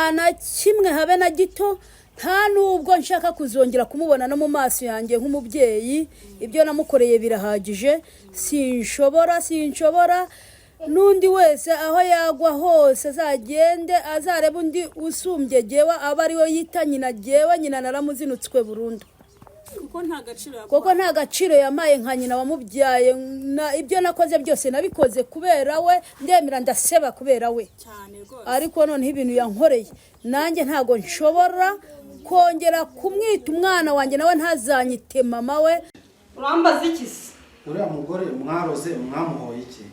Nta na kimwe, habe na gito. Nta nubwo nshaka kuzongera kumubona no mu maso yanjye nk'umubyeyi. Ibyo namukoreye birahagije. Sinshobora, sinshobora. N'undi wese aho yagwa hose azagende azarebe undi usumbye jyewe, aba ariwe yita nyina. Jyewe nyina naramuzinutswe burundu. Kuko nta gaciro yaguhaye. Kuko nta gaciro yamaye nka nyina wamubyaye. Ibyo nakoze byose nabikoze kubera we, ndemera ndaseba kubera we. Cyane rwose. Ariko noneho ibintu yankoreye, nanjye ntabwo nshobora kongera kumwita umwana wanjye, nawe ntazanyite mama we. Urambaza iki se? Uriya mugore mwaroze mwamuhoye iki?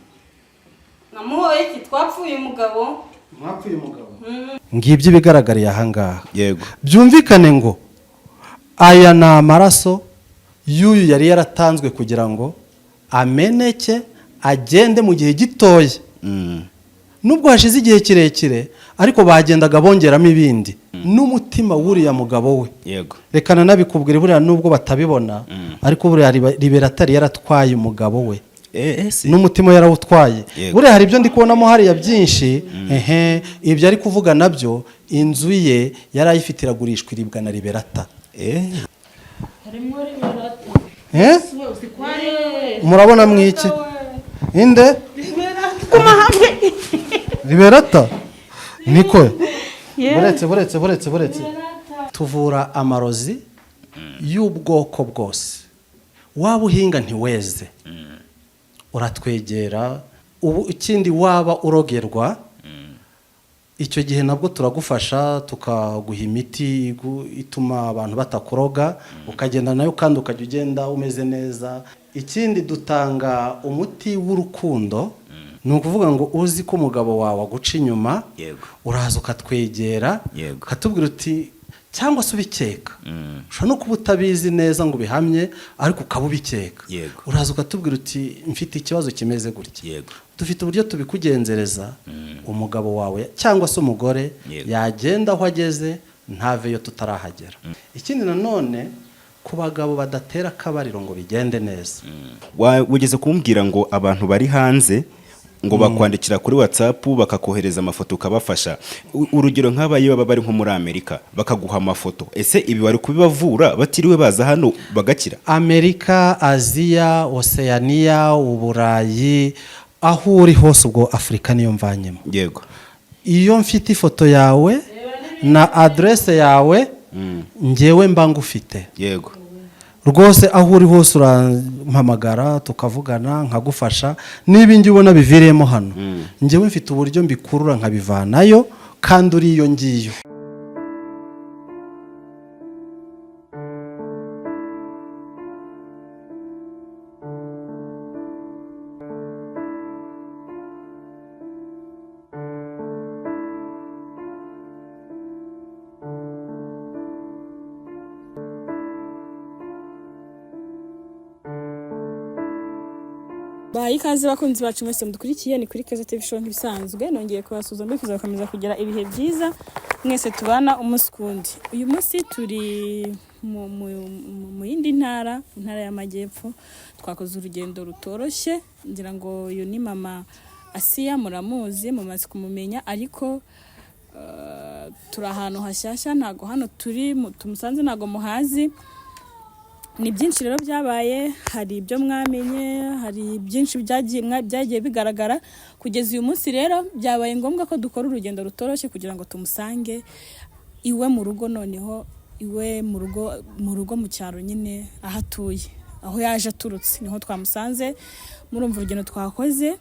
Namuhoye iki? Twapfuye umugabo. Mwapfuye umugabo. Ngibyo ibigaragariye ahangaha. Yego. Byumvikane ngo aya ni amaraso y'uyu yari yaratanzwe kugira ngo ameneke agende mu gihe gitoya. Nubwo hashize igihe kirekire, ariko bagendaga bongeramo ibindi n'umutima w'uriya mugabo we. Yego. Reka nanabikubwire, buriya nubwo batabibona, ariko buriya Liberatari yaratwaye umugabo we. Eh, si. N'umutima yarawutwaye. Yego. Buriya hari ibyo ndi kubonamo hariya byinshi. Ehe, ibyo ari kuvuga nabyo, inzu ye yari ayifite iragurishwa, iribwa na Liberata. Harimo Liberata. Eh? Murabona mwiki inde Liberata niko? Buretse, buretse, buretse, buretse. Tuvura amarozi y'ubwoko bwose. Waba uhinga ntiweze, uratwegera. Ubu ikindi, waba urogerwa, icyo gihe nabwo turagufasha, tukaguha imiti ituma abantu batakuroga, ukagenda nayo kandi ukajya ugenda umeze neza. Ikindi, dutanga umuti w'urukundo. Ni ukuvuga ngo uzi ko umugabo wawe aguca inyuma, uraza ukatwegera, ukatubwira uti, cyangwa se ubikeka, ushobora no kuba utabizi neza ngo ubihamye, ariko ukaba ubikeka, uraza ukatubwira uti mfite ikibazo kimeze gutya. Dufite uburyo tubikugenzereza, umugabo wawe cyangwa se umugore yagenda aho ageze ntaveyo tutarahagera. Ikindi nanone, ku bagabo badatera akabariro ngo bigende neza. Wigeze kumbwira ngo abantu bari hanze ngo bakwandikira kuri WhatsApp, bakakohereza amafoto, ukabafasha. Urugero nk'aba iyo baba bari nko muri Amerika bakaguha amafoto, ese ibi bari kubibavura batiriwe baza hano bagakira? Amerika, Aziya, Oseyaniya, Uburayi, aho uri hose, ubwo Afurika niyo mvanyemo. Iyo mfite ifoto yawe na aderese yawe, ngewe mba ngufite. Rwose aho uri hose urampamagara tukavugana, nkagufasha. Niba ingi ubona biviriyemo hano, ngewe mfite uburyo mbikurura nkabivanayo kandi uri iyo ngiyo. Bahaye ikaze bakunzi bacu mwese mudukurikiye, ni kuri Keza TV Show nk'ibisanzwe. Nongeye kubasuhuza, mbifuriza gukomeza kugira ibihe byiza mwese tubana umunsi ku wundi. Uyu munsi turi mu yindi ntara, intara y'Amajyepfo. Twakoze urugendo rutoroshye. Ngira ngo uyu ni mama Asiya, muramuzi, mumaze kumumenya, ariko turi ahantu hashyashya, ntago hano turi tumusanze ntago muhazi. Ni byinshi rero byabaye, hari ibyo mwamenye, hari byinshi byagiye bigaragara kugeza uyu munsi. Rero byabaye ngombwa ko dukora urugendo rutoroshye kugira ngo tumusange iwe mu rugo, noneho iwe mu rugo, mu rugo mu cyaro nyine aho atuye, aho yaje aturutse niho twamusanze. Murumva urugendo twakoze,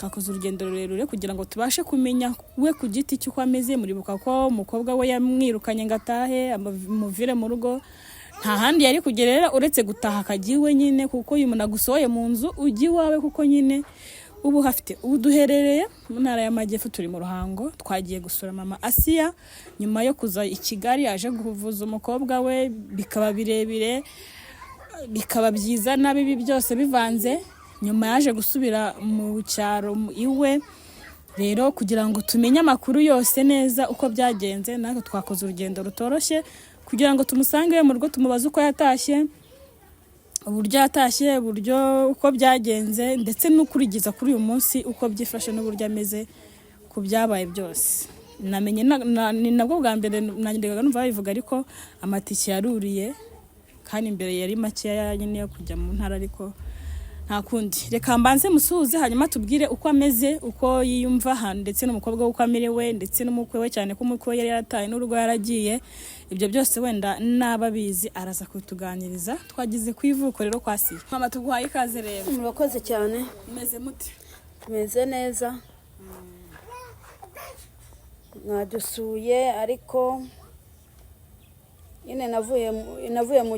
twakoze urugendo rurerure kugira ngo tubashe kumenya we ku giti cy'uko ameze. Muribuka ko umukobwa we yamwirukanye ngo atahe amuvire mu rugo. Nta handi yari kugera rero uretse gutaha akajya iwe nyine, kuko uyu muntu agusohoye mu nzu ujya iwawe, kuko nyine ubu hafite. Ubu duherereye mu ntara y'Amajyepfo, turi mu Ruhango. Twagiye gusura mama Asiya nyuma yo kuza i Kigali aje kuvuza umukobwa we, bikaba birebire, bikaba byiza na bibi byose bivanze. Nyuma yaje gusubira mu cyaro iwe. Rero kugira ngo tumenye amakuru yose neza uko byagenze, natwe twakoze urugendo rutoroshye kugira ngo tumusange iwe mu rugo, tumubaze uko yatashye, uburyo yatashye, uburyo uko byagenze, ndetse n'ukurigiza kuri uyu munsi uko byifashe n'uburyo ameze ku byabaye byose. Namenye ni nabwo bwa mbere nanjye numva babivuga, ariko amatike yaruriye kandi imbere yari makeya nyine yo kujya mu ntara, ariko nta kundi. Reka mbanze musuhuze, hanyuma tubwire uko ameze, uko yiyumva ndetse n'umukobwa we uko amerewe, ndetse n'umukwe we, cyane ko umukwe we yari yarataye n'urugo yaragiye. Ibyo byose wenda n'aba abizi araza kutuganiriza. Twagize ku ivuko rero kwa Siya. Mama, tuguhaye ikaze rero. Murakoze cyane. Meze mute? Tumeze neza, mwadusuye, ariko nyine navuye mu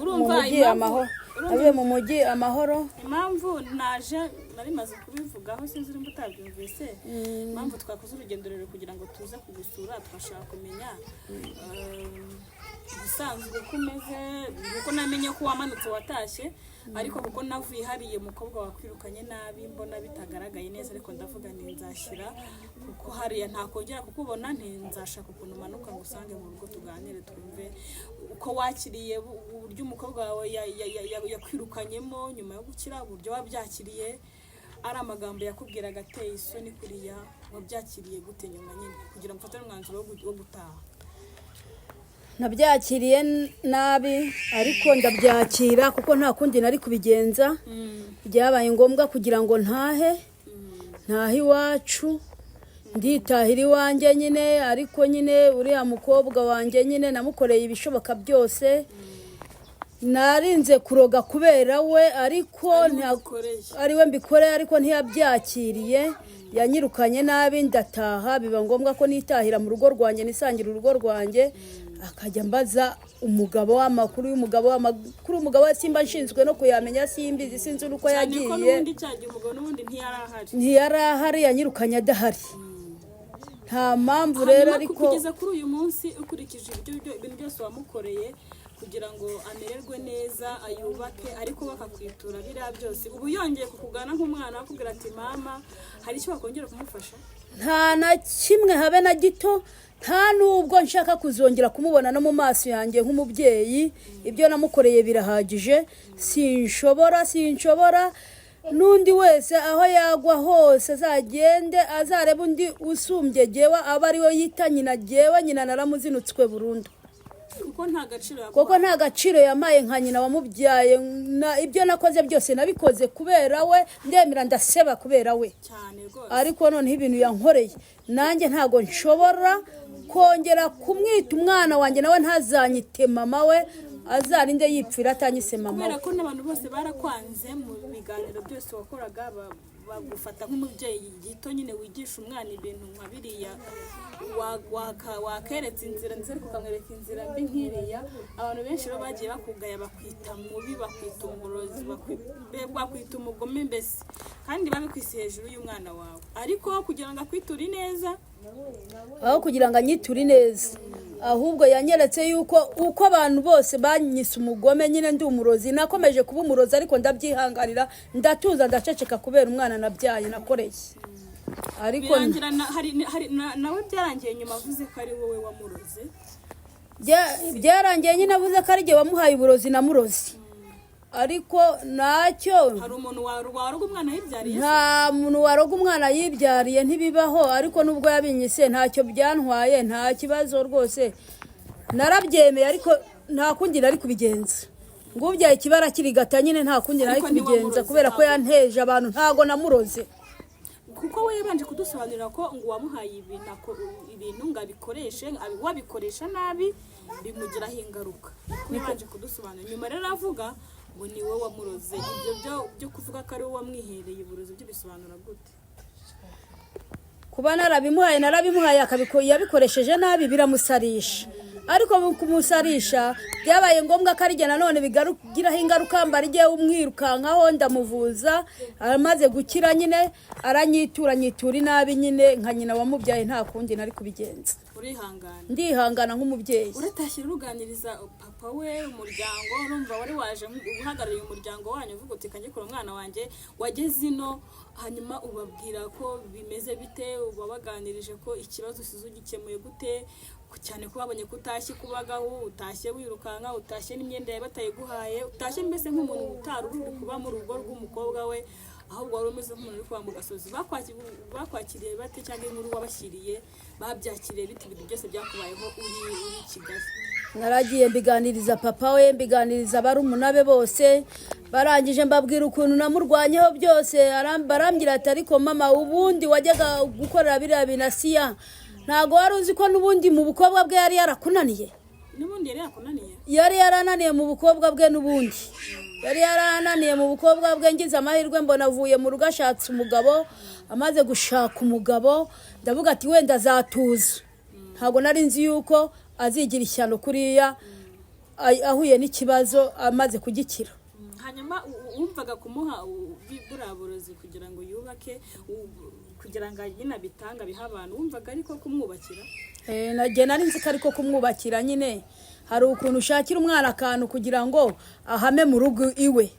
Urumva mujyi amahoro, navuye mu mujyi amahoro. Impamvu naje nari maze kubivugaho, sinzi nimba utabyumvise. Impamvu twakoze urugendo rero kugira ngo tuze kugusura, twashaka kumenya ubusanzwe uko umeze, kuko namenye ko wamanutse watashye, ariko kuko navuye hariya umukobwa wakwirukanye nabi mbona bitagaragaye neza, ariko ndavuga nti nzashyira kuko hariya ntakongera kukubona, nzashaka ukuntu umanuka ngo usange mu rugo tuganire, twumve uko wakiriye uburyo umukobwa wawe yakwirukanyemo nyuma yo gukira, uburyo wabyakiriye, ari amagambo yakubwiraga ateye isoni kuriya, wabyakiriye gute nyuma nyine kugira ngo ufate umwanzuro wo gutaha? Nabyakiriye nabi, ariko ndabyakira kuko nta kundi nari kubigenza. Byabaye ngombwa kugira ngo ntahe iwacu, nditahira iwanjye nyine. Ariko nyine uriya mukobwa wanjye nyine namukoreye ibishoboka byose, narinze kuroga kubera we, ariko Ubikoreye. ari we mbikoreye, ariko ntiyabyakiriye, yanyirukanye nabi, ndataha. Biba ngombwa ko nitahira mu rugo rwanjye, nisangira urugo rwanjye, akajya mbaza umugabo w'amakuru y'umugabo, amakuru y'umugabo we simba nshinzwe no kuyamenya, simbizi, sinzi n'uko Cyane ko yagiye. N'ubundi cyagiye umugabo n'ubundi ntiyari ahari. Ntiyari ahari, yanyirukanye adahari, nta mpamvu rero. Hanyuma Ariko kugeza kuri uyu munsi, ukurikije ibintu byose wamukoreye kugira ngo amererwe neza, ayubake, ariko bakakwitura biriya byose, ubu yongeye kukugana nk'umwana akubwira ati mama, hari icyo wakongera kumufasha? Nta na kimwe, habe na gito. Nta nubwo nshaka kuzongera kumubona no mu maso yanjye nk'umubyeyi. Ibyo namukoreye birahagije, sinshobora. N'undi wese aho yagwa hose azagende azarebe undi usumbye jyewe, aba ari we yita nyina. Jyewe nyina naramuzinutswe burundu. Kuko nta gaciro yaguha. Kuko nta gaciro yamaye nka nyina wamubyaye. Ibyo nakoze byose nabikoze kubera we, ndemera ndaseba kubera we. Cyane rwose. Ariko noneho ibintu yankoreye, nanjye ntabwo nshobora kongera kumwita umwana wanjye, nawe ntazanyite mama we, azarinde yipfira atanyise mama Kubera we. ko n'abantu bose barakwanze mu biganiro byose wakoraga, bagufata nk'umubyeyi gito nyine wigisha umwana ibintu nka biriya, wakeretse inzira nziza ariko ukamwereka inzira mbi nk'iriya. Abantu benshi rero bagiye bakugaya, bakwita mubi, bakwita umurozi, bakwita umugome mbese, kandi babikwise hejuru y'umwana wawe, ariko kugira ngo akwiture neza. Aho kugira ngo anyiture neza, ahubwo yanyeretse yuko uko abantu bose banyise umugome, nyine ndi umurozi. Nakomeje kuba umurozi, ariko ndabyihanganira, ndatuza, ndaceceka kubera umwana nabyaye nakoreye, ariko Birangira nawe byarangiye nyuma avuze ko ari wowe wamuroze. Byarangiye nyine avuze ko ari jye wamuhaye uburozi namurozi, ariko ntacyo. Hari umuntu waroga umwana yibyariye? Nta muntu waroga umwana yibyariye, ntibibaho. Ariko nubwo yabinyise, ntacyo byantwaye, nta kibazo rwose, narabyemeye, ariko nta kundi nari kubigenza. Ngo ubyaye ikibara kirigata nyine, nta kundi nari Ariko kubigenza ntiwamuroze, kubera ko ntabwo. yanteje abantu, ntago namuroze. Kuko we yabanje kudusobanurira ko ngo uwamuhaye ibintu ngo abikoreshe, wabikoresha nabi bimugiraho ingaruka. Niko yabanje kudusobanurira. Nyuma rero avuga ngo ni wowe wamuroze. Ibyo byo kuvuga ko ari wowe wamwihereye uburozi byo bisobanura gute? Kuba narabimuhaye, narabimuhaye, yabikoresheje nabi biramusarisha, ariko mu kumusarisha byabaye ngombwa ko ari jye nanone bigiraho ingaruka, mba ari jyewe umwirukankaho ndamuvuza. Amaze gukira nyine aranyitura, anyitura inabi nyine nka nyina wamubyaye, nta kundi nari kubigenza. Urihangana. Ndihangana nk'umubyeyi. Uratashye uruganiriza papa we, umuryango, urumva wari waje uhagarariye umuryango wanyu, uvuga uti kanyikura umwana wanjye wageze ino, hanyuma ubabwira ko bimeze bite? Wabaganirije ko ikibazo usize ugikemuye gute, cyane ko babonye ko utashye kubagaho, utashye wirukanka, utashye n'imyenda yawe batayiguhaye, utashye mbese nk'umuntu utari uri kuba mu rugo rw'umukobwa we, ahubwo wari umeze nk'umuntu uri kuba mu gasozi. Bakwakiriye bate, cyangwa inkuru wabashyiriye Babyakiriye bite ibintu byose byakubayeho uri i Kigali? Naragiye mbiganiriza papa we, mbiganiriza barumuna be bose. Barangije mbabwira ukuntu namurwanyeho byose. Barambwira ati: "Ariko mama, ubundi wajyaga gukorera biriya bintu Asiya, ntabwo wari uzi ko n'ubundi mu bukobwa bwe yari yarakunaniye?" N'ubundi yari yakunaniye? Yari yarananiye mu bukobwa bwe, n'ubundi yari yarananiye mu bukobwa bwe. Ngize amahirwe mbona avuye mu rugo ashatse umugabo. Amaze gushaka umugabo ndavuga ati wenda azatuza. Ntabwo nari nzi yuko azigira ishyano kuriya ahuye n'ikibazo amaze kugikira. Hanyuma wumvaga kumuha buriya burozi kugira ngo yubake, kugira ngo nyine abitange abihe abantu, wumvaga ariko kumwubakira? Nagiye nari nzi ko ariko kumwubakira nyine. Hari ukuntu ushakira umwana akantu kugira ngo ahame mu rugo iwe.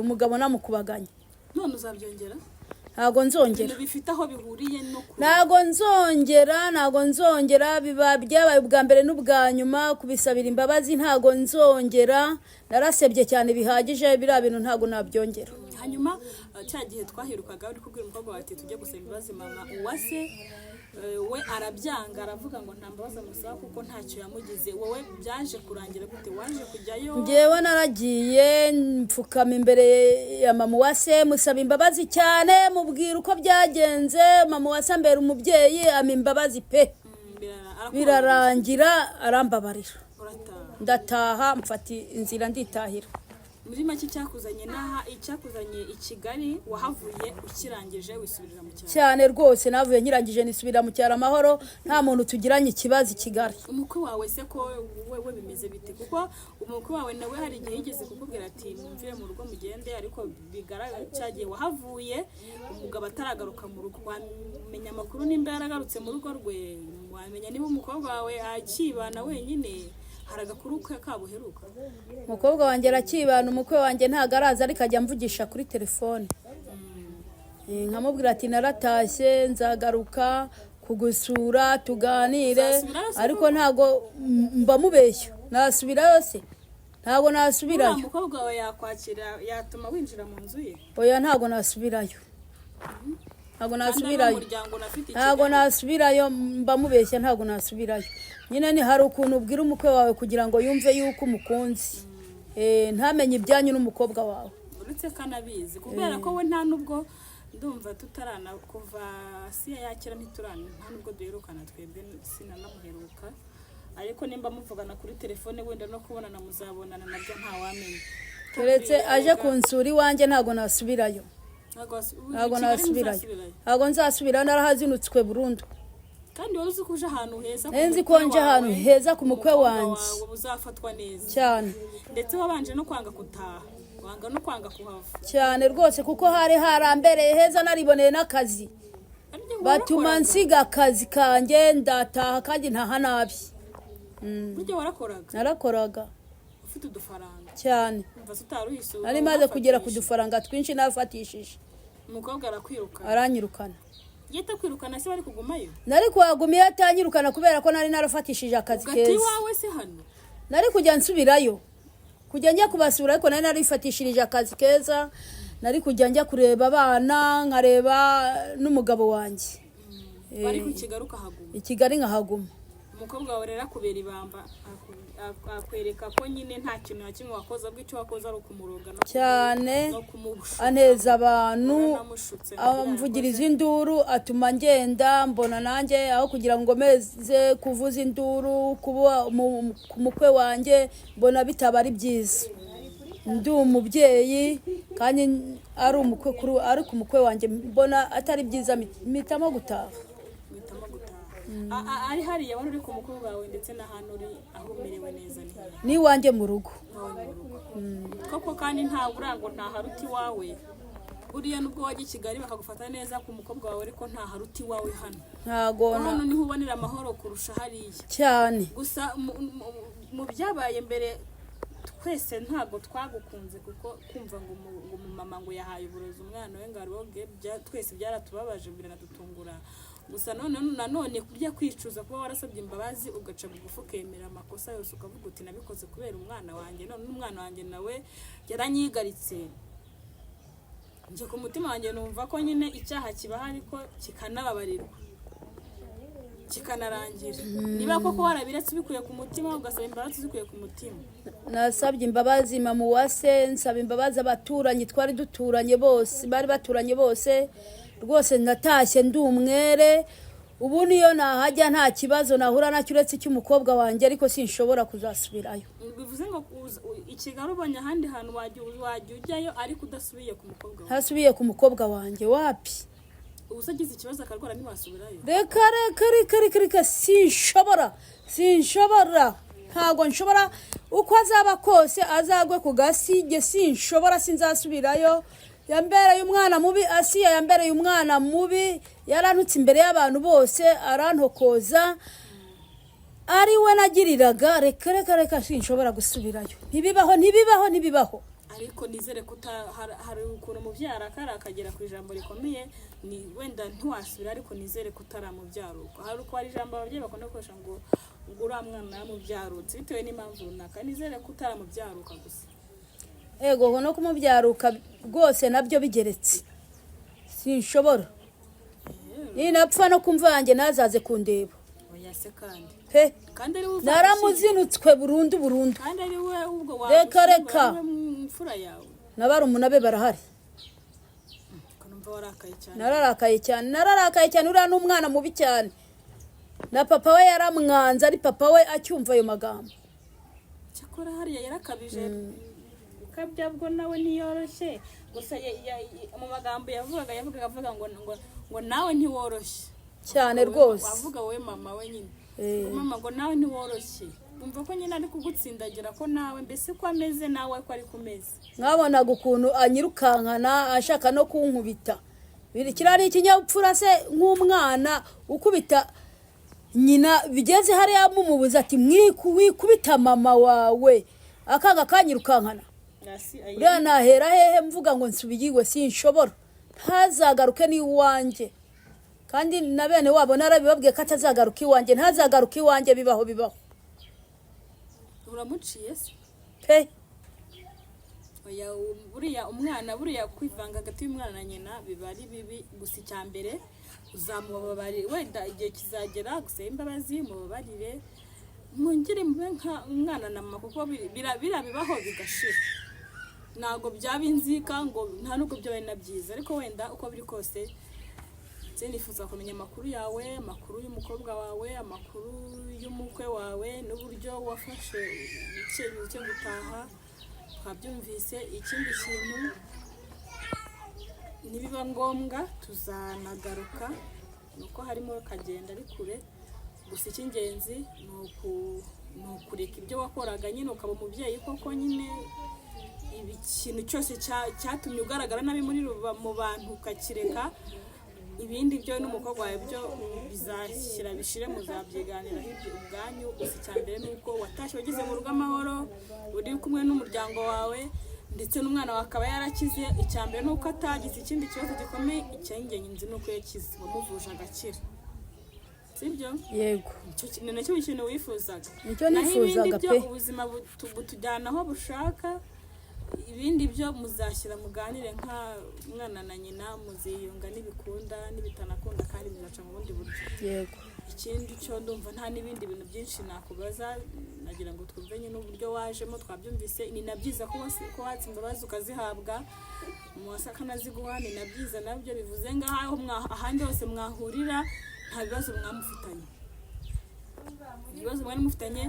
Umugabo namukubaganya. None uzabyongera? Ntabwo nzongera. Ibintu bifite aho bihuriye no ku Ntabwo nzongera, ntabwo nzongera. Biba byabaye ubwa mbere n'ubwa nyuma kubisabira imbabazi. Ntabwo nzongera, narasebye cyane bihagije. Biriya bintu ntabwo nabyongera. Hanyuma cya gihe twaherukaga uri kubwira umukobwa wawe ati tujye gusaba imbabazi mama Uwase, we arabyanga, aravuga ngo nta mbabazi amusaba kuko ntacyo yamugize. Wowe byaje kurangira gute? Waje kujyayo? Ngewe naragiye mfukama imbere ya mama Uwase, musaba imbabazi cyane, mubwira uko byagenze. Mama Uwase ambera umubyeyi, ampa imbabazi pe. Birarangira arambabarira. Urataha? Ndataha, mfata inzira nditahira. Muri make icyakuzanye n'aha, icyakuzanye i Kigali, wahavuye ukirangije wisubirira mu cyaro? Cyane rwose, navuye nkirangije nisubira mu cyaro amahoro, nta muntu tugiranye ikibazo i Kigali. Umukwe wawe se ko we bimeze bite? Kuko umukwe wawe nawe hari igihe yigeze kukubwira ati mumvire mu rugo mugende, ariko bigaragara cya gihe wahavuye umugabo ataragaruka mu rugo. Wamenya amakuru nimba yaragarutse mu rugo rwe? Wamenya niba umukobwa wawe akibana wenyine? Hari agakuru ke kabuheruka? Umukobwa wanjye arakibana. Umukwe wanjye ntabwo araza, ariko ajya amvugisha kuri telefone. Nkamubwira ati naratashye, nzagaruka kugusura tuganire. Uzasubirayo se? Ariko ntabwo mba mubeshya. Nasubirayo se? Ntabwo Uriya nasubirayo. mukobwa wawe yakwakira, yatuma winjira mu nzu ye? Oya, ntabwo nasubirayo, ntabwo Kandi ari nasubirayo. umuryango unafite i Ntabwo Kigali. nasubirayo, mba mubeshya, ntabwo nasubirayo. Nyine ni hari ukuntu ubwira umukwe wawe kugira ngo yumve yuko umukunzi. Ntamenye ibyanyu n'umukobwa wawe. Uretse ko anabizi, kubera ko we nta nubwo ndumva tutarana kuva siya yakira, ntiturana, nta nubwo duherukana twebwe, sinanamuheruka. Ariko nimba muvugana kuri telefone, wenda no kubonana muzabonana, nabyo ntawamenya. Keretse aje kunsura iwanjye, ntabwo nasubirayo. Ntabwo Ntabwo i Kigali nasubirayo. ntuzasubirayo? Ntabwo nzasubirayo, narahazinutswe burundu. Kandi wari uzi ko uje ahantu heza ku Nari nzi ko mukwe nje ahantu wawe, heza ku mukwe umukobwa wanjye. wawe uzafatwa neza. Cyane. Ndetse wabanje no kwanga gutaha, wanga no kwanga kuhava. Cyane rwose, kuko hari harambereye heza, nariboneye n'akazi. Ariko Batuma warakoraga. nsiga akazi kanjye ndataha, kandi ntaha nabi. Burya warakoraga? Narakoraga. Ufite udufaranga? Cyane. Umva se utari uhishe? Nari maze kugera ku dufaranga twinshi nafatishije. Umukobwa arakwirukana? Aranyirukana. Yita kwirukana se, bari kugumayo? Nari kuhaguma iyo atanyirukana, kubera ko nari narafatishije akazi Ugati keza. iwawe se hano? Nari kujya nsubirayo, kujya njya kubasura, ariko nari narifatishirije akazi keza. Nari kujya njya kureba abana, nkareba n'umugabo wanjye. Bari ku Kigali ukahaguma? I Kigali nkahaguma. Umukobwa wawe rero akubera ibamba, akwereka ko nyine nta kintu na kimwe wakoze, ahubwo icyo wakoze ari ukumuroga no Cyane. no kumushuka. Aneza abantu. Waranamushutse. Amvugiriza induru, atuma ngenda mbona nanjye aho kugira ngo meze kuvuza induru kuba ku mukwe wanjye, mbona bitaba ari byiza. Ndi umubyeyi kandi ari umukwe kuri, ariko umukwe wanjye mbona atari byiza, mpitamo gutaha. Uhitamo gutaha. Ari hariya wari uri ku mukwe wawe ndetse n'ahantu uri aho umerewe neza ni hehe? N'iwanjye mu rugo. Iwawe mu rugo koko, kandi nta burango, nta haruta iwawe. Buriya nubwo wajya i Kigali bakagufata neza ku mukobwa wawe, ariko nta haruta iwawe hano. Ntago Hano niho ubonera amahoro kurusha hariya. Cyane. Gusa mu byabaye mbere twese ntabwo twagukunze, kuko kumva ngo ngo umumama ngo yahaye uburozi umwana we ngo aroge, twese byaratubabaje, biranadutungura. Gusa none nanone kurya kwicuza kuba warasabye imbabazi, ugaca bugufi, ukemera amakosa yose, ukavuga uti nabikoze kubera umwana wanjye, none n'umwana wanjye nawe yaranyigaritse. Njye ku mutima wanjye numva ko nyine icyaha kibaho ariko kikanababarirwa. Kikanarangira niba koko warabiretse ubikuye ku mutima, ugasaba imbabazi uzikuye ku mutima. Nasabye imbabazi mama Uwase, nsaba imbabazi abaturanyi twari duturanye bose, bari baturanye bose. Rwose natashye ndi umwere. Ubu niyo nahajya nta kibazo nahura nacyo uretse icy'umukobwa wanjye, ariko sinshobora kuzasubirayo. Bivuze ngo i Kigali ubonye ahandi hantu wajya ujyayo, ariko udasubiye ku mukobwa wawe? Ntasubiye ku mukobwa wanjye, wapi. Ubu se agize ikibazo akarwara ntiwasubirayo? Reka, reka, reka, reka, reka, sinshobora, sinshobora, ntabwo nshobora. Uko azaba kose azagwe ku gasige, sinshobora, sinzasubirayo. Yambereye umwana mubi Asiya, yambereye umwana mubi. Yarantutse imbere y'abantu bose, arantokoza, ari we nagiriraga. Reka, reka, reka, sinshobora gusubirayo. Ntibibaho, ntibibaho, ntibibaho. Ariko nizere ko hari ukuntu umubyeyi arakara akagera ku ijambo rikomeye. Ni wenda ntiwasubira, ariko nizere ko utaramubyaruka. Hari uko hari ijambo ababyeyi bakunda gukoresha ngo uriya mwana yaramubyarutse bitewe n'impamvu runaka. Nizere ko utaramubyaruka gusa. Ego, no kumubyaruka rwose nabyo bigeretse, sinshobora. Ninapfa no kumva yanjye ntazaze kundeba. Oya se kandi? Pe. Kandi ari we uzagushyingira. Naramuzinutswe burundu burundu. Kandi ari we ubwo Reka, wagushyingura, reka. ari we mfura yawe. Na barumuna be barahari. Ukanumva warakaye cyane. Nararakaye cyane, nararakaye cyane. Uriya ni umwana mubi cyane, na papa we yaramwanze, ari papa we acyumva ayo magambo. Cyakora hariya yarakabije, gukabya bwo nawe ntiyoroshye. Gusa mu magambo yavugaga avuga ngo nawe ntiworoshye. Cyane rwose. Wavuga wowe mama we nyine. Ngo mama, ngo nawe ntiworoshye. Wumva ko nyine ari kugutsindagira ko nawe mbese ko ameze nawe ko ari kumeze. Mwabonaga ukuntu anyirukankana ashaka no kunkubita. Kiriya ni ikinyabupfura se? Nk'umwana ukubita nyina bigeze hariya mumubuza ati mwiku wikubita mama wawe, akanga kanyirukankana. Uriya nahera hehe mvuga ngo nsubiye iwe? Sinshobora, ntazagaruke n'iwanjye. Kandi na bene wabo narabibabwiye ko atazagaruka iwanjye, ntazagaruka iwanjye. Bibaho, bibaho. Uramuciye se? Pe. Oya, buriya umwana, buriya kwivanga hagati y'umwana na nyina biba ari bibi. Gusa icya mbere uzamubabarira, wenda igihe kizagera gusaba imbabazi, mubabarire, mwongere mube nka umwana na mama, kuko biriya bibaho bigashira. Ntabwo byaba inzika, ngo nta nubwo byaba ari na byiza. Ariko wenda uko biri kose nze nifuza kumenya amakuru yawe, amakuru y'umukobwa wawe, amakuru y'umukwe wawe, n'uburyo wafashe icyemezo cyo gutaha. Twabyumvise. Ikindi kintu, nibiba ngombwa tuzanagaruka, ni uko harimo kagenda ari kure. Gusa icy'ingenzi ni ukureka ibyo wakoraga nyine, ukaba umubyeyi koko nyine. Ibi ikintu cyose cyatumye ugaragara nabi mu bantu ukakireka. Ibindi byo n'umukobwa wawe byo bizashyira bishire, muzabyiganiraho ibyo ubwanyu. Gusa icya mbere ni uko watashye, wageze mu rugo amahoro, uri kumwe n'umuryango wawe, ndetse n'umwana wawe akaba yarakize. Icya mbere ni uko atagize ikindi kibazo gikomeye. Icy'ingenzi ni uko yakize, wamuvuje agakira, sibyo? Yego. Ni nacyo kintu wifuzaga. Nicyo Naho ibindi nifuzaga byo pe. ubuzima butujyana aho bushaka. Ibindi byo muzashyira muganire nka mwana na nyina, muziyunga n'ibikunda n'ibitanakunda, kandi bizaca mu bundi buryo. Yego. Ikindi cyo ndumva nta n'ibindi bintu byinshi nakubaza. Nagira ngo twumve nyine uburyo wajemo, twabyumvise. Ni na byiza ko watse imbabazi ukazihabwa, muwasa akanaziguha, ni na byiza nabyo. Bivuze ngaho ahandi hose mwahurira nta bibazo mwamufitanye, ibibazo mwari mufitanye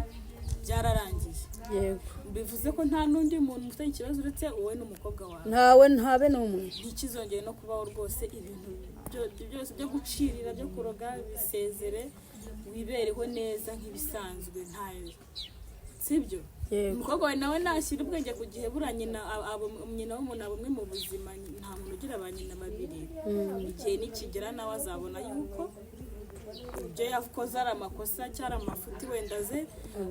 byararangiye. Yego. Bivuze ko nta n'undi muntu mufitanye ikibazo uretse wowe n'umukobwa wawe. Ntawe, ntabe n'umwe. Ntikizongere no kubaho rwose. Ibintu byose byo gucirira, byo kuroga, bisezere, wibereho neza nk'ibisanzwe, ntayo, sibyo? Yego. Umukobwa wawe nawe nashyira ubwenge ku gihe. Buriya nyina nyina w'umuntu aba umwe mu buzima, nta muntu ugira ba nyina babiri. Igihe nikigera nawe azabona yuko ibyo yakoze ari amakosa cyangwa amafuti, wenda aze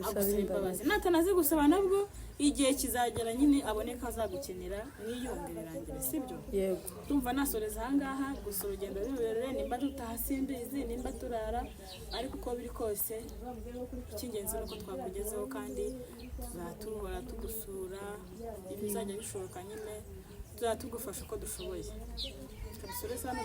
agusaba imbabazi. Natanazigusaba nabwo igihe kizagera nyine abone ko azagukenera, mwiyunge, birangire, sibyo? Yego. Tumva nasoreza ahangaha. Gusa urugendo ni rurerure, nimba dutaha simbizi, nimba turara, ariko uko biri kose icy'ingenzi ni uko twakugezeho, kandi tuzatuhora tugusura ibizajya bishoboka nyine, tuzajya tugufasha uko dushoboye. Reka dusoreze hano.